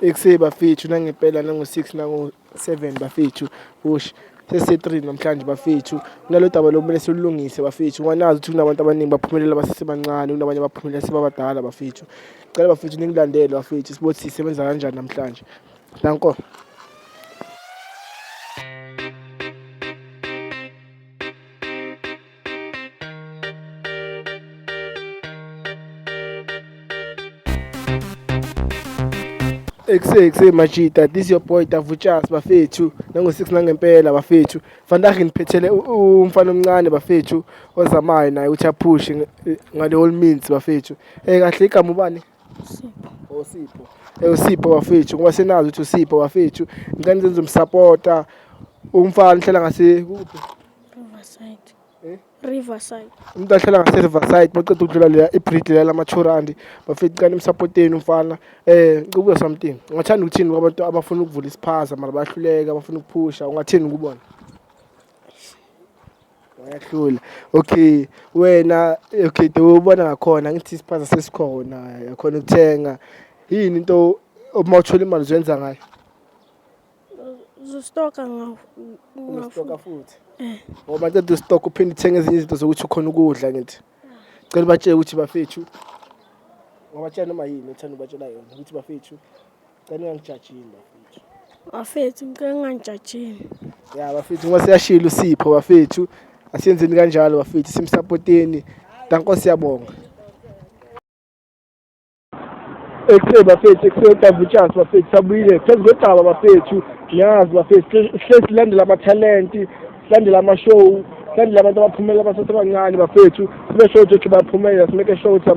Ekuseni bafethu nangempela nango-6 nango-7 bafethu ush sesi-3 namhlanje bafethu kunalo daba lokumele silulungise bafethu ngoba nazi ukuthi kunabantu abaningi baphumelela basesebancane kunabanye abaphumelela sebabadala bafethu. Cela bafethu ningilandele bafethu sibone ukuthi sisebenza kanjani namhlanje. Danko. Ekuse ekuse majita, this your boy Davuchas bafethu nango-6 nangempela bafethu. Vandag ngiphethele umfana omncane bafethu ozamayo naye ukuthi aphushe ngale all means bafethu. Eh kahle igama ubani? Sipho. Oh Sipho. Eh uSipho bafethu ngoba senazi ukuthi uSipho bafethu. Ngicela nizomsupporta umfana uhlala ngase kuphi? Riverside. Eh? Riverside. Umuntu ahlala ngase Riverside baqeda ukudlula leya ibridge leya lama 2 rand bafethu cela nimsupporteni umfana. Eh ngikubuza something. Ungathanda ukuthini kwabantu abafuna ukuvula isiphaza mara bayahluleka abafuna ukuphusha ungathini kubona? Bayahlula. Okay, wena okay the ubona ngakhona ngithi isiphaza sesikhona yakhona ukuthenga. Yini into uma uthola imali uzoyenza ngayo? Uzostoka ngawo. Uzostoka futhi. Eh. Ngoba maqeda ustock uphinde uthenge ezinye izinto zokuthi ukhona ukudla ngithi. Cela batshele ukuthi bafethu ngobatshela noma yini othanda ubatshela yona ukuthi bafethu cela ningangijajini bafethu. Bafethu ngicela ningangijajini. Ya bafethu ngoba siyashila uSipho bafethu asiyenzeni kanjalo bafethu simsupporteni. Danko siyabonga. Ekuseni bafethu, ekuseni Davutshasi bafethu, sabuyile phezu kwedaba bafethu, ngiyazi bafethu, sihlezi silandela amathalenti, silandela ama-show, silandela abantu abaphumelela abasasebancane bafethu, sibe sure ukuthi bayaphumelela, simeke sure ukuthi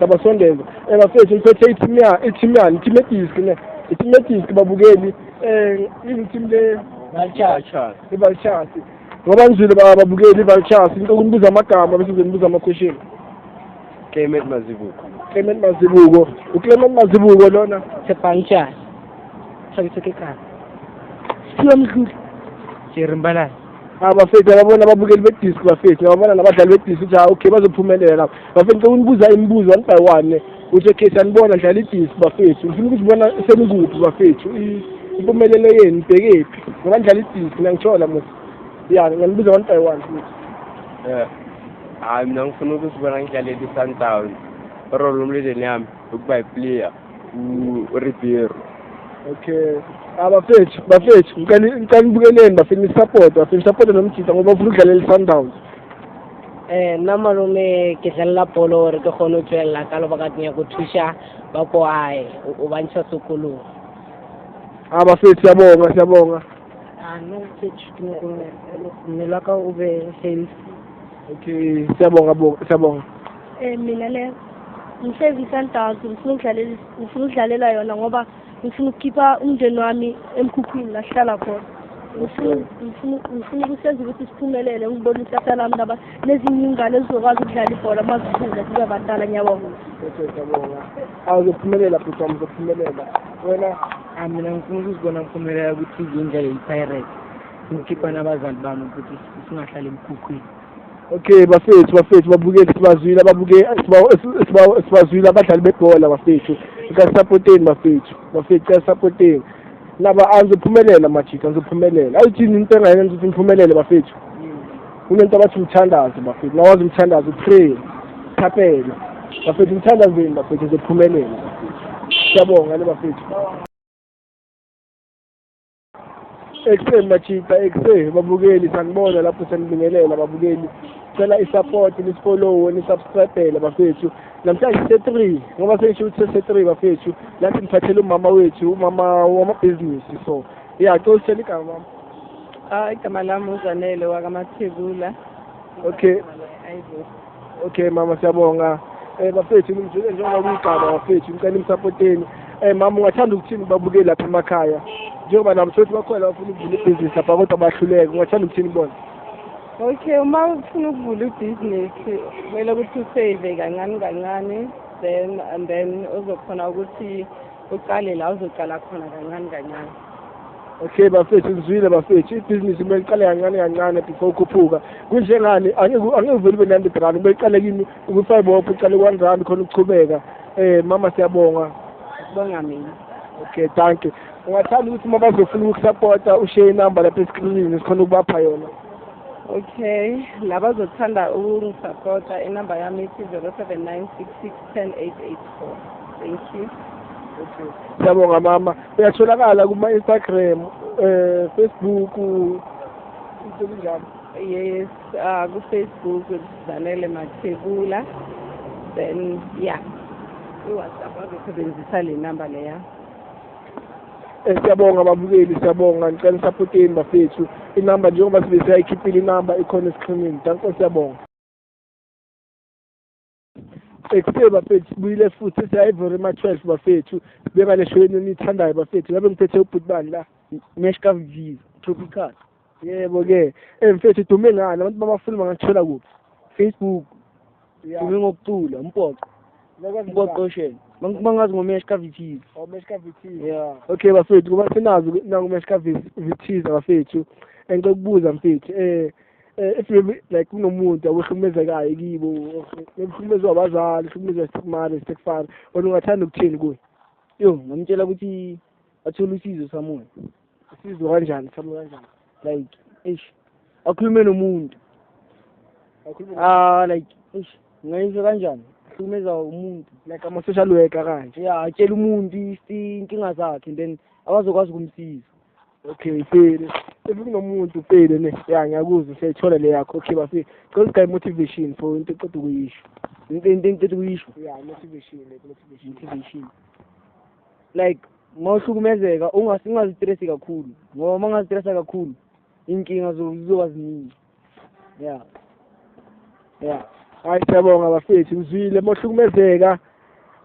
sabasondeza. Um bafethu ngiphethe i-team ya, i-team yani, i-team yediski ne, i-team yediski babukeli, um yini i-team le? Vultures. I-Vultures. Ngoba ngizwile babukeli i-Vultures, ngicela ukunibuza amagama bese ngizonibuza ama-question. Clement Mazibuko. Clement Mazibuko. UClement Mazibuko lona. Tshepang Tshane. Thabiso Kekana. Siphiwe Mdluli. Jerry Mbalala. Ah bafethu ababona ababukeli bedisc bafethu ngababona nabadlali bedisc ukuthi ah okay bazophumelela lapho. Bafethu ngicela unibuza imibuzo one by one ukuthi okay sanibona dlala idisc bafethu. Ngifuna ukuzibona senikuphi bafethu. Impumelelo yenu ibhekephi? Ngoba nidlala idisc niyangithola mos. Ya ngiyanibuza one by one futhi. Yeah. Hayi mina ngifuna ukuzibona ngidlalela i-Sundowns. Role umlindeni yami ukuba yi-player uRibeiro. Okay. Ah bafethu, bafethu, ngicela ngicela nibukeleni bafethu ni-support, bafethu support nomjita ngoba ufuna ukudlalela i-Sundowns. Eh nna malome ke dlalela bolo gore ke kgone go tswelela ka lebaka ke nyaka go thuša ba ko gae o ba ntšha sekolong. Ah bafethu siyabonga, siyabonga. Ah no mfethu ke nyaka mmele wa ka o be healthy. Okay, siyabonga bonga, siyabonga. Eh mina le ngihlezi i-Sundowns ngifuna ukudlalela ngifuna ukudlalela yona ngoba ngifuna ukukhipha umndeni wami emkhukhwini la sihlala khona. Ngifuna ngifuna ngifuna ukusenza ukuthi siphumelele ngibone isasa lami laba nezinye ingane ezizokwazi ukudlala ibhola uma zikhula zibe abadala ngiyabonga. Okay, siyabonga. Ah uzophumelela bhuti wami uzophumelela. Wena Ah mina ngifuna ukuzibona ngiphumelela ku-TV ngidlale i-Pirates. Ngikhipha nabazali bami ukuthi singahlali emkhukhwini. Okay bafethu bafethu babukeli sibazwile ababuke sibazwile abadlali bebhola bafethu. Ngicela supporteni bafethu. Bafethu cela supporteni. Naba anizophumelela majita anizophumelela. Awuthini into engayenza ukuthi niphumelele bafethu? Kunento abathi umthandazo bafethu. Nawazi umthandazo pray. Thapelo. Bafethu umthandazweni bafethu nizophumelela bafethu. Siyabonga le bafethu. Ekuseni majita ekuseni babukeli sanibona lapho sanibingelela babukeli cela i-support nisifollow nisubscribele bafethu namhlanje se-3 ngoba sengisho ukuthi sese-3 bafethu lathi ngiphathele umama wethu umama wamabhizinisi so ya cela usitshele igama mama. Ah, igama lami uZanele wakaMathebula. Okay. Okay mama siyabonga. Eh bafethu nimzwile njengoba kuyigama bafethu ngicela nimsupporteni. Eh mama ungathanda ukuthini kubabukeli lapha emakhaya? Njengoba nabo sothi bakhona abafuna ukuvula ibhizinisi lapha kodwa bahluleka ungathanda ukuthini kubona? Okay, uma ufuna ukuvula ibhizinisi kumele ukuthi usave kancane kancane then and then uzokhona ukuthi uqale la uzoqala khona kancane kancane. Okay bafethu ngizwile bafethu ibhizinisi kumele iqale kancane kancane before ukhuphuka kunjengani angeke angeke uvele ube 90 rand kumele iqale kimi ku-5 wop uqale ku-1 rand khona ukuchubeka eh mama siyabonga. Sibonga mina. Okay, thank you. Ungathanda ukuthi uma bazofuna ukusupporta ushiye inamba lapha eskrinini sikhona ukubapha yona. Okay, labazothanda ukungisupporta inamba yami ithi 0796610884. Thank you. Okay. Siyabonga mama. Uyatholakala kuma Instagram, Facebook, into kanjalo. Yes, ku Facebook Zanele Mathebula. Then yeah, i-WhatsApp bazosebenzisa le number leya. Siyabonga babukeli, siyabonga. Ngicela nisupporteni bafethu. Inamba njengoba sibe siyayikhiphile inamba ikhona eskrinini. Danko, siyabonga. Ekuseni bafethu sibuyile futhi siya Ivory 12 bafethu. Sibeka le show enithandayo bafethu. Ngabe ngiphethe ubhuti bani la? Meshka Visa Tropical. Yebo ke. Mfethu udume ngani? Abantu bamafuna bangakuthola kuphi? Facebook. Dume ngokucula umpoqo. Umpoqo shela. Bangazi ngoMeshka Visa. Oh, Meshka Visa. Yeah. Okay bafethu, kuba sinazo nangu Meshka Visa bafethu. Engicela ukubuza mfethu, if you like kunomuntu awuhlukumezekayo kibo, uhlukumezwa abazali, uhlukumezwa stepmother, stepfather, wena ungathanda ukuthini kuye? Yo, ngamtshela ukuthi athole usizo somewhere. Usizo kanjani? Somewhere kanjani? Like, eish, akhulume nomuntu. Akhulume Like, eish, ngayisho kanjani? Hlukumeza umuntu. Like ama social worker kanje. Yeah, atshela umuntu inkinga zakhe and then abazokwazi ukumsiza. Okay, fele. If kunomuntu fele ne, ya ngiyakuzwa siyayithola le yakho. Okay bafethu, cela usigaye motivation for into eqeda ukuyisho. Into eqeda ukuyisho. Yeah, motivation, like motivation. Motivation. Like mawuhlukumezeka ungazistresi kakhulu, ngoba mangazistresa kakhulu inkinga zizoba ziningi. Yeah. Yeah. Hayi siyabonga bafethu, ngizwile mawuhlukumezeka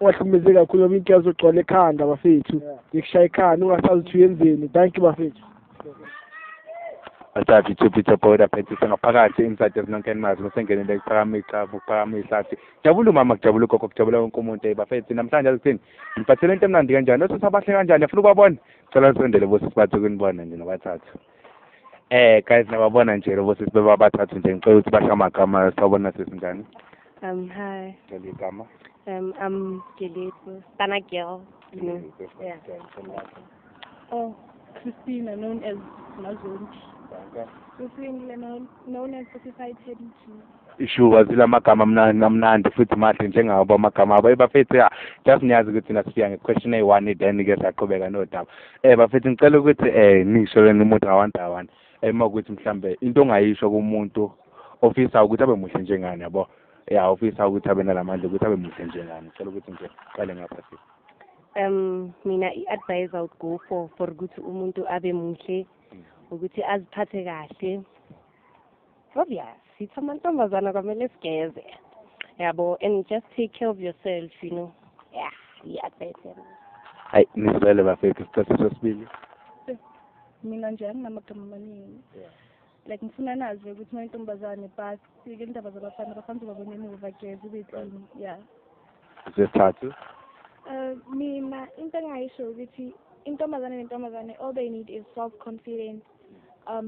ungahlukumezeki kakhulu ngoba inkinga zogcwala ekhanda bafethu. Ngikushaya ekhanda ungasazi ukuthi uyenzeni. Thank you bafethu. Bathathu ithuphi border phethe ngaphakathi inside nonke nimazi masengenele kuphakama iqhavu kuphakama ihlathi. Jabula umama, kujabula ugogo, kujabula wonke umuntu bafethu. Namhlanje azithini ngiphathele into emnandi kanjani, osisi abahle kanjani, afuna ukubabona? Cela nisondele bosisi bathu ukunibona nje nobathathu. Guys, nababona nje lo bosisi bebabathathu nje, ngicela ukuthi basho amagama sawubona sisi njani? Hi. Ngicela igama. I'm Geleto, Stana girl, you know. Yeah. Oh, Christina, known as Mazonti. Christina, known as Certified Teddy G. Ishuwa zila amagama amnandi futhi mahle njengabo amagama abo. Bafethu ya, just niyazi ukuthi nasifika nge-question eyi-1 then ke siyaqhubeka nodaba. Bafethu ngicela ukuthi nisho lena umuntu nga-1 by 1. Uma ukuthi mhlambe into ongayisho kumuntu ofisa ukuthi abe muhle njengani yabo. Ya, ofisa ukuthi abe nalamandla ukuthi abe muhle njengani. Ngicela ukuthi nje qale ngapha sisi. Mina i-advice I would go for ukuthi umuntu abe muhle ukuthi aziphathe kahle. Obvious, sithi amantombazana kwamele sigeze. Yabo, and just take care of yourself, you know. Yeah, i-advice yami. Hayi nizwele bafethu, sicela sesibili. Mina nje anginamagama amaningi. Like ngifuna nazi ukuthi uma intombazane basi sike indaba zabafana, abafana uzobabona emuva, geze ube clean. Yeah. Sesithathu. Mina into engayisho ukuthi intombazane nentombazane all they need is self confidence,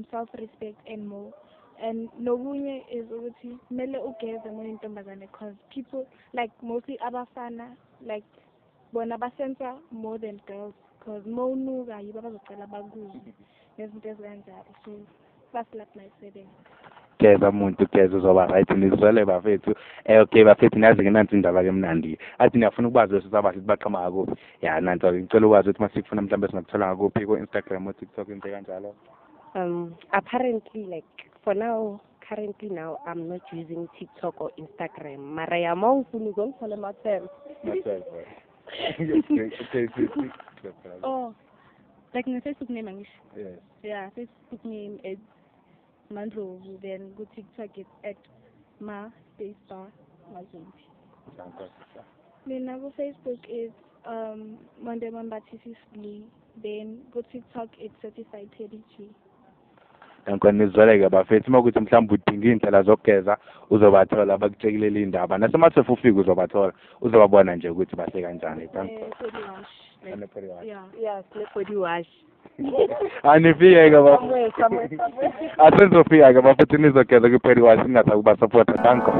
self respect and more. And nokunye is ukuthi kumele ugeze uma uyintombazane because people like mostly abafana like bona basensa more than girls because uma unuka yibo abazocela bakuzwe nezinto ezikanjalo, so basilapha mayisebenza. Geza muntu, geza uzoba right. Nizwele bafethu. Okay bafethu, niyazi ke nansi indaba ke mnandi. Athi niyafuna ukwazi lesi sabahle ukuthi baqhamuka ngakuphi. Ya nansi ngicela ukwazi ukuthi masikufuna mhlambe singakuthola ngakuphi ku Instagram o TikTok into kanjalo. Apparently, like for now, currently now, I'm not using TikTok or Instagram. Mara ya mawufuna uzongithola ema-12. Okay, okay. Oh, like my Facebook name angisho? Yes. Yeah, Facebook name is Mandlovu, then go TikTok it's at ma space bar Mazombi. Mina ku Facebook is Monde Mambatisi Lee, then go TikTok it's Certified Teddy G. Danko, nizwele-ke bafethu, uma kuthi mhlawumbe udinga iy'ndlela zokugeza uzobathola bakutshekelele iy'ndaba nasemathefu ufike uzobathola uzobabona nje ukuthi bahle kanjani. Danko. Body wash. Like, Ane-body wash. Yeah. Yeah, sine-body wash. Anifike-ke. Somewhere, somewhere, somewhere. Asenzofika-ke bafethu nizogeza kwi-body wash, ningathaki ukubasapota. Danko.